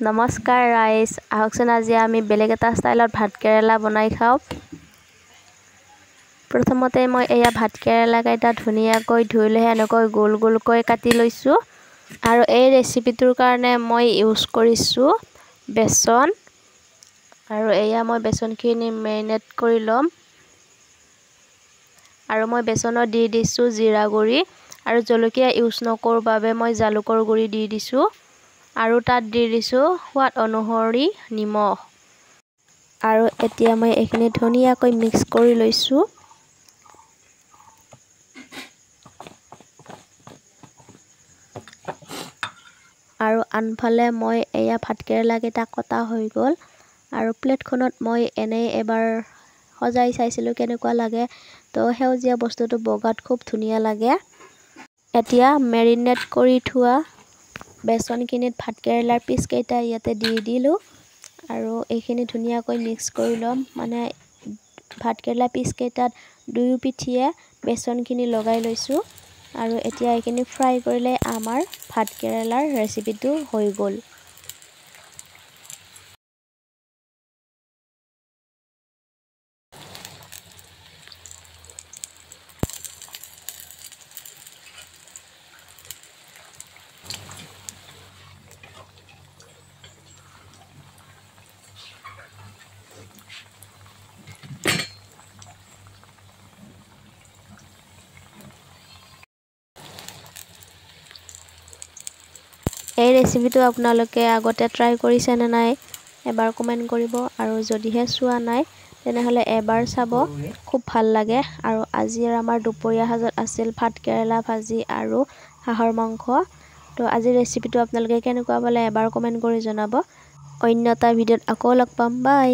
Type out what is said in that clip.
নমস্কাৰ ৰাইজ, আহকচোন আজি আমি বেলেগ এটা ষ্টাইলত ভাত কেৰেলা বনাই খাওঁ। প্ৰথমতে মই এয়া ভাত কেৰেলা কেইটা ধুনীয়াকৈ ধুই লৈ এনেকৈ গোল গোলকৈ কাটি লৈছোঁ। আৰু এই ৰেচিপিটোৰ কাৰণে মই ইউজ কৰিছোঁ বেচন। আৰু এয়া মই বেচনখিনি মেৰিনেট কৰি ল'ম। আৰু মই বেচনত দি দিছোঁ জিৰা গুড়ি, আৰু জলকীয়া ইউজ নকৰোঁ বাবে মই জালুকৰ গুড়ি দি দিছোঁ। আৰু তাত দি দিছোঁ সোৱাদ অনুসৰি নিমখ। আৰু এতিয়া মই এইখিনি ধুনীয়াকৈ মিক্স কৰি লৈছোঁ। আৰু আনফালে মই এয়া ভাতকেৰেলাকেইটা কটা হৈ গ'ল। আৰু প্লেটখনত মই এনেই এবাৰ সজাই চাইছিলোঁ কেনেকুৱা লাগে। তো সেউজীয়া বস্তুটো বগাত খুব ধুনীয়া লাগে। এতিয়া মেৰিনেট কৰি থোৱা বেচনখিনিত ভাতকেৰেলাৰ পিচকেইটা ইয়াতে দি দিলোঁ। আৰু এইখিনি ধুনীয়াকৈ মিক্স কৰি ল'ম। মানে ভাতকেৰেলা পিচকেইটাত দুয়ো পিঠিয়ে বেচনখিনি লগাই লৈছোঁ। আৰু এতিয়া এইখিনি ফ্ৰাই কৰিলে আমাৰ ভাতকেৰেলাৰ ৰেচিপিটো হৈ গ'ল। এই ৰেচিপিটো আপোনালোকে আগতে ট্ৰাই কৰিছেনে নাই এবাৰ কমেণ্ট কৰিব। আৰু যদিহে চোৱা নাই তেনেহ'লে এবাৰ চাব, খুব ভাল লাগে। আৰু আজিৰ আমাৰ দুপৰীয়া সাজত আছিল ভাত কেৰেলা ভাজি আৰু হাঁহৰ মাংস। তো আজিৰ ৰেচিপিটো আপোনালোকে কেনেকুৱা পালে এবাৰ কমেণ্ট কৰি জনাব। অন্য এটা ভিডিঅ'ত আকৌ লগ পাম। বাই।